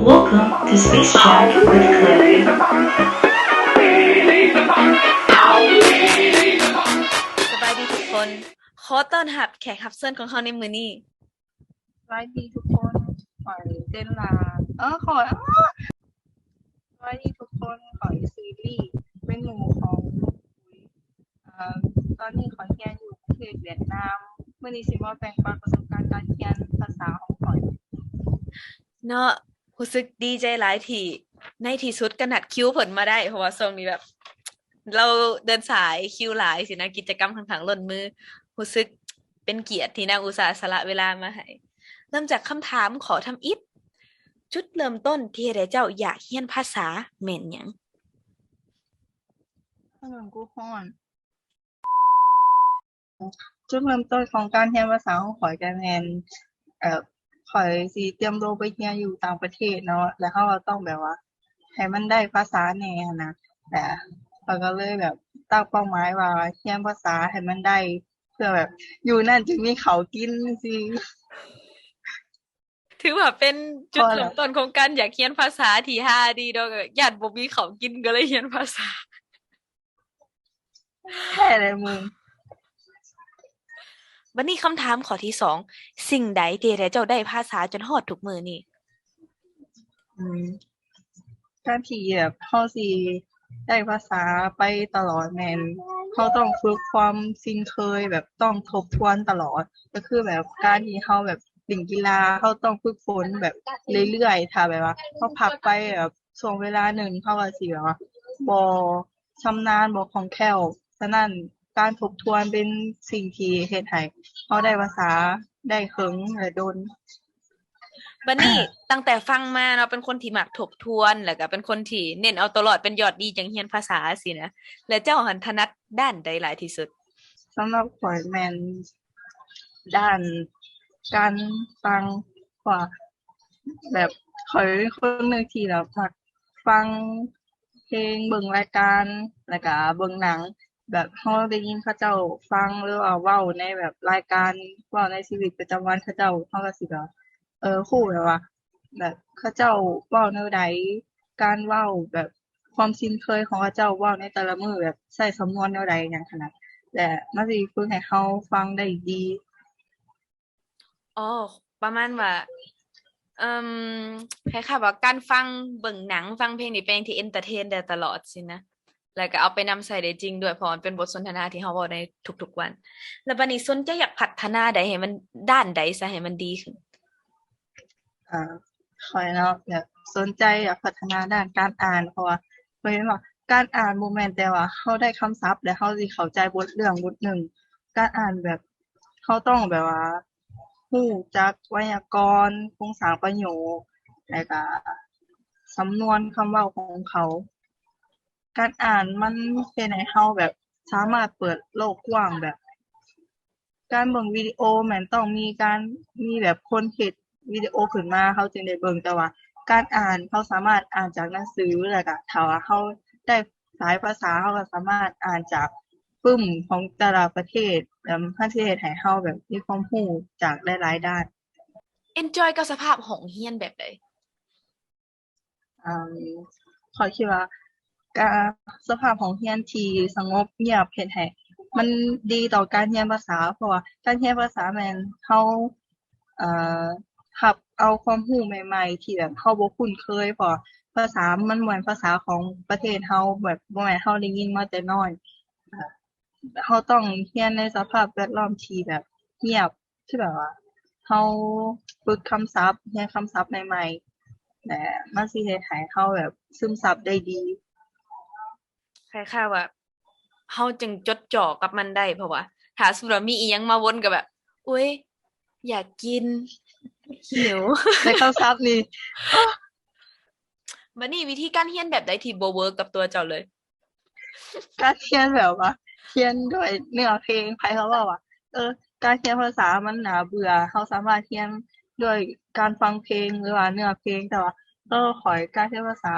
Welcome to Space Chat with Chloe. ສະບາຍດີທຸກຄົນ. ຂໍຕ້ອນຮັບແຂກຮັບເຊີນຂອງເຮົາໃນມື້ນີ້. ສະບາຍດີທຸກຄົນ, ຂ້ອຍເຕັນລາ. ເອີ ຂໍ ສະບາຍດີທຸກຄົນ, ຂ້ອຍຊື່ລີ, ເປັນໝູ່ຂອງ ເອີ ຕອນນີ້ຂ້ອຍຮຽນຢູ່ປະເທດຫວຽດນາມ. ມື້ນີ້ຊິມາແບ່ງປັນປະສົບການການຮຽນພາສາຂອງຂ້ອຍເນາະ. ຮູ້ສຶກດີໃຈຫຼາຍທີ່ໃນທີ່ສຸດກໍນັດຄິວເພິ່ນມາໄດ້, ເພາະວ່າຊ່ວງນີ້ແບບລາວເດີນສາຍ, ຄິວຫຼາຍຊີ້ນະ, ກິດຈະກຳຂ້ອນຂ້າງລົ້ນມື. ຮູ້ສຶກເປັນກຽດທີ່ນາງອຸດສ່າສະຫຼະເວລາມາໃຫ້. ເລີ່ມຈາກຄຳຖາມຂໍ້ທຳອິດ, ຈຸດເລີ່ມຕົ້ນທີ່ເຮັດໃຫ້ເຈົ້າຢາກຮຽນພາສາແມ່ນຫຍັງ? ເອີ ກູຮ້ອນ. ຈຸດເລີ່ມຕົ້ນຂອງການຮຽນພາສາຂອງຂ້ອຍກໍແມ່ນ ເອີ ຂ້ອຍຊິຕຽມໂຕໄປຮຽນຢູ່ຕ່າງປະເທດເນາະ, ແລ້ວເຮົາກໍຕ້ອງແບບວ່າໃຫ້ມັນໄດ້ພາສາແດ່ຫັ້ນນະ. ແລ້ວຂ້ອຍກໍເລີຍແບບຕັ້ງເປົ້າໝາຍວ່າຮຽນພາສາໃຫ້ມັນໄດ້ ເພື່ອແບບຢູ່ນັ້ນຈຶ່ງມີເຂົ້າກິນຈັ່ງຊີ້. ຖືວ່າເປັນຈຸດເລີ່ມຕົ້ນຂອງການຢາກຮຽນພາສາທີ່ຮາດີເນາະ, ຢ້ານບໍ່ມີເຂົ້າກິນກໍເລີຍຮຽນພາສາ. ແທ້ແຫຼະມຶງ. ບັດນີ້ຄຳຖາມຂໍ້ທີສອງ, ສິ່ງໃດທີ່ເຮັດໃຫ້ເຈົ້າໄດ້ພາສາຈົນຮອດທຸກມື້ນີ້? ອືມ ການທີ່ແບບເຮົາຊິໄດ້ພາສາໄປຕະຫຼອດແມ່ນເຮົາຕ້ອງຝຶກຄວາມຊິນເຄີຍ, ແບບຕ້ອງທົບທວນຕະຫຼອດ. ກໍຄືແບບການທີ່ເຮົາແບບຫຼິ້ນກິລາ, ເຮົາຕ້ອງຝຶກຝົນແບບເລື້ອຍໆ. ຖ້າແບບວ່າເຮົາພັກໄປແບບຊ່ວງເວລາໜຶ່ງ, ເຮົາກໍຊິແບບວ່າບໍ່ຊຳນານ, ບໍ່ຄ່ອງແຄ້ວ. ສະນັ້ນ ການທົບທວນເປັນສິ່ງທີ່ເຮັດໃຫ້ເຮົາໄດ້ພາສາໄດ້ເຖິງ ແລະ ດົນ. ບັດນີ້ ຕັ້ງແຕ່ຟັງມາເນາະ ເປັນຄົນທີ່ມັກທົບທວນ ແລ້ວກໍເປັນຄົນທີ່ເນັ້ນເອົາຕົວລອດເປັນຍອດດີຈັ່ງຮຽນພາສາຊີ້ນະ, ແລ້ວເຈົ້າຫັ້ນຖະໜັດດ້ານໃດຫຼາຍທີ່ສຸດ? ສຳລັບຂ້ອຍແມ່ນດ້ານການຟັງ ເພາະວ່າແບບຂ້ອຍເປັນຄົນໜຶ່ງທີ່ແບບມັກຟັງເພງ, ເບິ່ງລາຍການ ແລ້ວກໍເບິ່ງໜັງ. ແບບເຮົາໄດ້ຍິນເຂົາເຈົ້າຟັງ ຫຼືວ່າເວົ້າໃນແບບລາຍການ ເວົ້າໃນຊີວິດປະຈຳວັນເຂົາເຈົ້າ, ເຮົາກໍຊິແບບ ເອີ ຮູ້ແບບວ່າ ແບບເຂົາເຈົ້າເວົ້າແນວໃດ, ການເວົ້າ ແບບຄວາມຊິນເຄີຍຂອງເຂົາເຈົ້າເວົ້າໃນແຕ່ລະມື້ ແບບໃຊ້ສຳນວນແນວໃດຫຍັງຫັ້ນນະ, ແລະ ມັນຊິຝຶກໃຫ້ເຮົາຟັງໄດ້ດີ. ອໍ ປະມານວ່າ ເອີ່ມ ຄ້າຍໆວ່າການຟັງ, ເບິ່ງໜັງ, ຟັງເພງນີ້ເປັນຫຍັງທີ່ເອັນເຕີເທນໄດ້ຕະຫຼອດຊີ້ນະ, ແລ້ວກໍເອົາໄປນຳໃຊ້ໄດ້ຈິງດ້ວຍ ເພາະມັນເປັນບົດສົນທະນາທີ່ເຮົາເວົ້າໃນທຸກໆວັນ. ແລ້ວບັດນີ້ສົນໃຈຢາກພັດທະນາໃດໃຫ້ມັນ, ດ້ານໃດຊະໃຫ້ມັນດີຂຶ້ນ? ອ່າ ຂ້ອຍເນາະ ແບບສົນໃຈຢາກພັດທະນາດ້ານການອ່ານ ເພາະວ່າຂ້ອຍເຫັນວ່າການອ່ານບໍ່ແມ່ນແຕ່ວ່າເຮົາໄດ້ຄຳສັບ ແລ້ວເຮົາຊິເຂົ້າໃຈບົດເລື່ອງບົດໜຶ່ງ. ການອ່ານແບບ ເຮົາຕ້ອງແບບວ່າຮູ້ຈັກໄວຍາກອນ, ໂຄງສ້າງປະໂຫຍກ ແລ້ວກະສຳນວນຄຳເວົ້າຂອງເຂົາ. ການອ່ານມັນເຮັດໃຫ້ເຮົາແບບສາມາດເປີດໂລກກວ້າງ, ແບບການເບິ່ງວິດີໂອແມ່ນຕ້ອງມີການ ມີແບບຄົນເຮັດວິດີໂອຂຶ້ນມາ ເຮົາຈຶ່ງໄດ້ເບິ່ງ, ແຕ່ວ່າການອ່ານ ເຮົາສາມາດອ່ານຈາກໜັງສື ແລ້ວກະຖ້າວ່າເຮົາໄດ້ ສາຍພາສາ ເຮົາກໍສາມາດອ່ານຈາກປຶ້ມຂອງແຕ່ລະປະເທດ ແລ້ວມັນຊິເຮັດໃຫ້ເຮົາແບບມີຄວາມຮູ້ຈາກຫຼາຍໆດ້ານ. ເອັນຈອຍກັບສະພາບຫ້ອງຮຽນແບບໃດ? ເອີ່ມ ຂ້ອຍຄິດວ່າ ການ ສະພາບຫ້ອງຮຽນທີ່ສະຫງົບງຽບເຮັດໃຫ້ມັນດີຕໍ່ການຮຽນພາສາ, ເພາະວ່າການຮຽນພາສາແມ່ນເຮົາ ເອີ່ ຮັບເອົາຄວາມຮູ້ໃໝ່ໆທີ່ແບບເຮົາບໍ່ຄຸ້ນເຄີຍ, ເພາະວ່າພາສາມັນບໍ່ແມ່ນພາສາຂອງປະເທດເຮົາ, ແບບບໍ່ແມ່ນເຮົາໄດ້ຍິນມາແຕ່ນ້ອຍ. ເຮົາຕ້ອງຮຽນໃນສະພາບແວດລ້ອມທີ່ແບບງຽບ, ທີ່ແບບວ່າເຮົາຝຶກຄຳສັບ, ຮຽນຄຳສັບໃໝ່ໆ ແລະ ມັນຊິເຮັດໃຫ້ເຮົາແບບຊຶມຊັບໄດ້ດີ. ຄ້າຍໆວ່າເຮົາຈຶ່ງຈົດຈ່ອກັບມັນໄດ້, ເພາະວ່າຖ້າສົມມຸດວ່າມີອີ່ຫຍັງມາວົນກໍແບບ ໂອ້ຍ ຢາກກິນ, ຫິວ ແຕ່ຄຳສັບນີ້ ບັດນີ້ວິທີການຮຽນແບບໃດທີ່ບໍ່ເວີກກັບຕົວເຈົ້າເລີຍ? ການຮຽນແບບວ່າຮຽນດ້ວຍເນື້ອເພງ, ໃຜເຂົາເວົ້າວ່າ ເອີ ການຮຽນພາສາມັນໜ້າເບື່ອ, ເຮົາສາມາດຮຽນດ້ວຍການຟັງເພງ ຫຼືວ່າເນື້ອເພງ, ແຕ່ວ່າ ສຳລັບຂ້ອຍ ການຮຽນພາສາ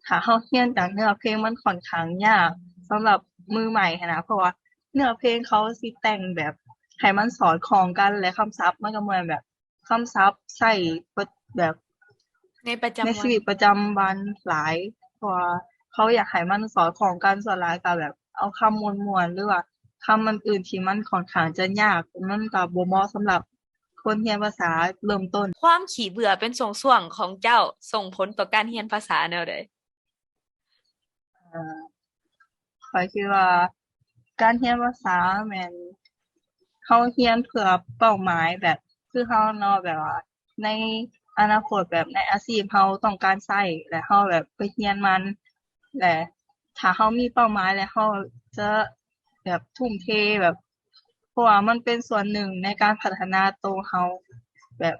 ຖ້າເຮົາຮຽນຈາກເນື້ອເພງ ມັນຂ້ອນຂ້າງຍາກສຳລັບມືໃໝ່ຫັ້ນນະ, ເພາະວ່າເນື້ອເພງເຂົາຊິແຕ່ງແບບໃຫ້ມັນສອດຄ່ອງກັນ ແລະ ຄຳສັບມັນກໍບໍ່ແມ່ນແບບ ຄຳສັບໃຊ້ແບບ ໃນປະຈຳ ໃນຊີວິດປະຈຳວັນຫຼາຍ ເພາະວ່າເຂົາຢາກໃຫ້ມັນສອດຄ່ອງກັນ. ສ່ວນຫຼາຍກໍແບບເອົາຄຳມ່ວນໆ ຫຼືວ່າຄຳອັນອື່ນທີ່ມັນຂ້ອນຂ້າງຈະຍາກ ມັນກໍບໍ່ເໝາະສຳລັບຄົນຮຽນພາສາເລີ່ມຕົ້ນ. ຄວາມຂີ້ເບື່ອເປັນຊ່ວງໆຂອງເຈົ້າ ສົ່ງຜົນຕໍ່ການຮຽນພາສາແນວໃດ? ເອີ ຂ້ອຍຄິດວ່າການຮຽນພາສາແມ່ນເຮົາຮຽນເພື່ອເປົ້າໝາຍ ແບບຄືເຮົາເນາະ ແບບວ່າໃນອະນາຄົດ ແບບໃນອາຊີບເຮົາຕ້ອງການໃຊ້ ແລະເຮົາແບບໄປຮຽນມັນ ແລະຖ້າເຮົາມີເປົ້າໝາຍ ແລະເຮົາຈະແບບທຸ່ມເທ ແບບ ເພາະວ່າມັນເປັນສ່ວນໜຶ່ງໃນການພັດທະນາໂຕເຮົາ ແບບ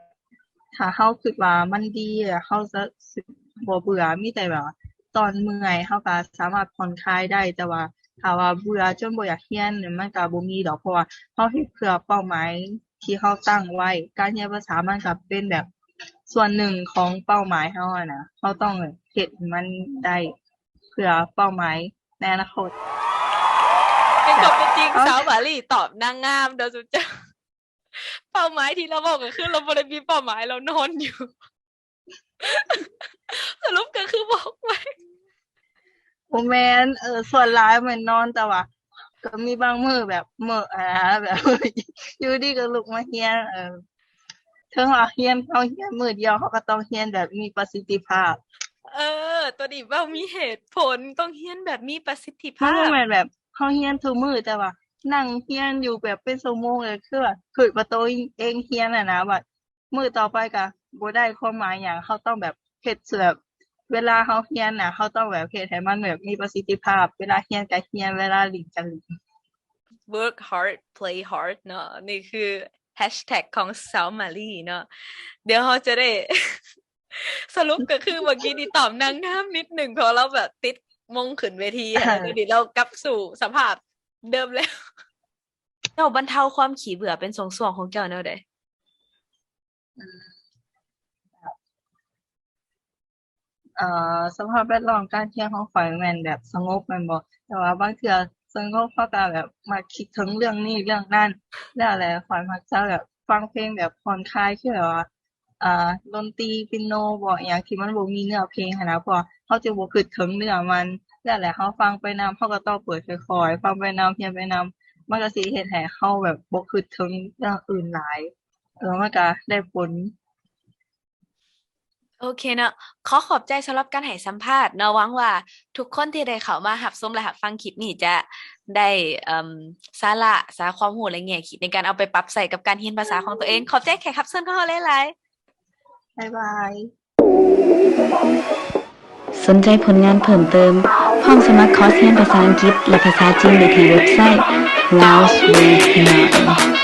ຖ້າເຮົາຄິດວ່າມັນດີ ແລ້ວເຮົາຈະ ຊິບໍ່ເບື່ອ ມີແຕ່ແບບວ່າຕອນເມື່ອຍເຮົາກໍສາມາດຜ່ອນຄາຍໄດ້ ແຕ່ວ່າຖ້າວ່າເບື່ອຈົນບໍ່ຢາກຮຽນນີ້ ມັນກໍບໍ່ມີດອກ ເພາະວ່າເຮົາເຮັດເພື່ອເປົ້າໝາຍທີ່ເຮົາຕັ້ງໄວ້. ການຮຽນພາສາມັນກໍເປັນແບບສ່ວນໜຶ່ງຂອງເປົ້າໝາຍເຮົາຫັ້ນນະ ເຮົາຕ້ອງເຮັດໃຫ້ມັນໄດ້ ເພື່ອເປົ້າໝາຍໃນອະນາຄົດ. ເປັນຄວາມເປັນຈິງ ເອົາ ສາວມາລີຕອບນາງງາມເດີສຸເຈົ້າ. ເປົ້າໝາຍທີ່ລາວເວົ້າກໍຄືລາວບໍ່ໄດ້ມີເປົ້າໝາຍ ລາວນອນຢູ່. ສະຫຼຸບກໍຄືບອກໄວ້ ບໍ່ແມ່ນ ເອີ ສ່ວນຫຼາຍແມ່ນນອນ ແຕ່ວ່າກໍມີບາງມື້ແບບເມີ້ອນະ ແບບຢູ່ດີກໍລຸກມາຮຽນ ເອີ ເຖິງວ່າຮຽນ ເຮົາຮຽນມື້ດຽວ ເຮົາກໍຕ້ອງຮຽນແບບມີປະສິດທິພາບ. ເອີ ໂຕນີ້ເວົ້າມີເຫດຜົນ ຕ້ອງຮຽນແບບມີປະສິດທິພາບ ມັນບໍ່ແມ່ນແບບເຮົາຮຽນທຸກມື້ ແຕ່ວ່ານັ່ງຮຽນຢູ່ແບບເປັນຊົ່ວໂມງເລີຍ ຄືວ່າເຮີ້ຍ ວ່າໂຕເອງຮຽນຫັ້ນນະ ວ່າມື້ຕໍ່ໄປກໍບໍ່ໄດ້ຄວາມໝາຍຫຍັງ. ເຮົາຕ້ອງແບບເຮັດແບບ ເວລາເຮົາຮຽນນະ ເຮົາຕ້ອງແບບເຮັດໃຫ້ມັນແບບມີປະສິດທິພາບ ເວລາຮຽນກໍຮຽນ ເວລາຫຼິ້ນກໍຫຼິ້ນ. Work hard, play hard ເນາະ ນີ້ຄືແຮັດແທັກຂອງສາວມາລີເນາະ. ດຽວເຮົາຈະໄດ້ ສະຫຼຸບກໍຄືເມື່ອກີ້ນີ້ຕອບນາງງາມນິດໜຶ່ງ ເພາະລາວແບບຕິດມົງຂຶ້ນເວທີ ແລ້ວດຽວນີ້ລາວກັບສູ່ສະພາບເດີມແລ້ວ. ເຈົ້າບັນເທົາຄວາມຂີ້ເບື່ອເປັນຊ່ວງໆຂອງເຈົ້າແນວໃດ? ເອີ ສະພາບແວດລ້ອມການຮຽນຂອງຂ້ອຍແມ່ນແບບສະຫງົບແມ່ນບໍ່? ແຕ່ວ່າບາງເທື່ອສະຫງົບ ເຮົາກໍແບບມັກຄິດເຖິງເລື່ອງນີ້ເລື່ອງນັ້ນ ແລ້ວແຫຼະ ຂ້ອຍມັກຈະແບບຟັງເພງແບບຜ່ອນຄາຍ ຄືແບບວ່າ ອ່າ ດົນຕີ ປີໂນ ບໍ ອີ່ຫຍັງທີ່ມັນບໍ່ມີເນື້ອເພງຫັ້ນນະ ເພາະວ່າເຮົາຈະບໍ່ຄິດເຖິງເນື້ອມັນ ແລ້ວແຫຼະ ເຮົາຟັງໄປນຳ ເຮົາກໍຕ້ອງເປີດຄ່ອຍໆ ຟັງໄປນຳ ຮຽນໄປນຳ ມັນກໍຊິເຮັດໃຫ້ເຮົາແບບບໍ່ຄິດເຖິງເລື່ອງອື່ນຫຼາຍ. ເອີ ມັນກໍໄດ້ຜົນ. ໂອເຄເນາະ ຂໍຂອບໃຈສຳລັບການໃຫ້ສຳພາດເນາະ. ຫວັງວ່າທຸກຄົນທີ່ໄດ້ເຂົ້າມາຮັບຊົມ ແລະ ຮັບຟັງຄລິບນີ້ຈະໄດ້ ເອີ່ມ ສາລະ ສາຄວາມຮູ້ ແລະ ແງ່ຄິດໃນການເອົາໄປປັບໃຊ້ກັບການຮຽນພາສາຂອງຕົວເອງ. ຂອບໃຈແຂກຮັບເຊີນຂອງເຮົາຫຼາຍໆ. ບາຍບາຍ. ສົນໃຈຜົນງານເພີ່ມເຕີມ ພ້ອມສະໝັກຄອສຮຽນພາສາອັງກິດ ແລະ ພາສາຈີນໄດ້ທີ່ເວັບໄຊ Laos World Now.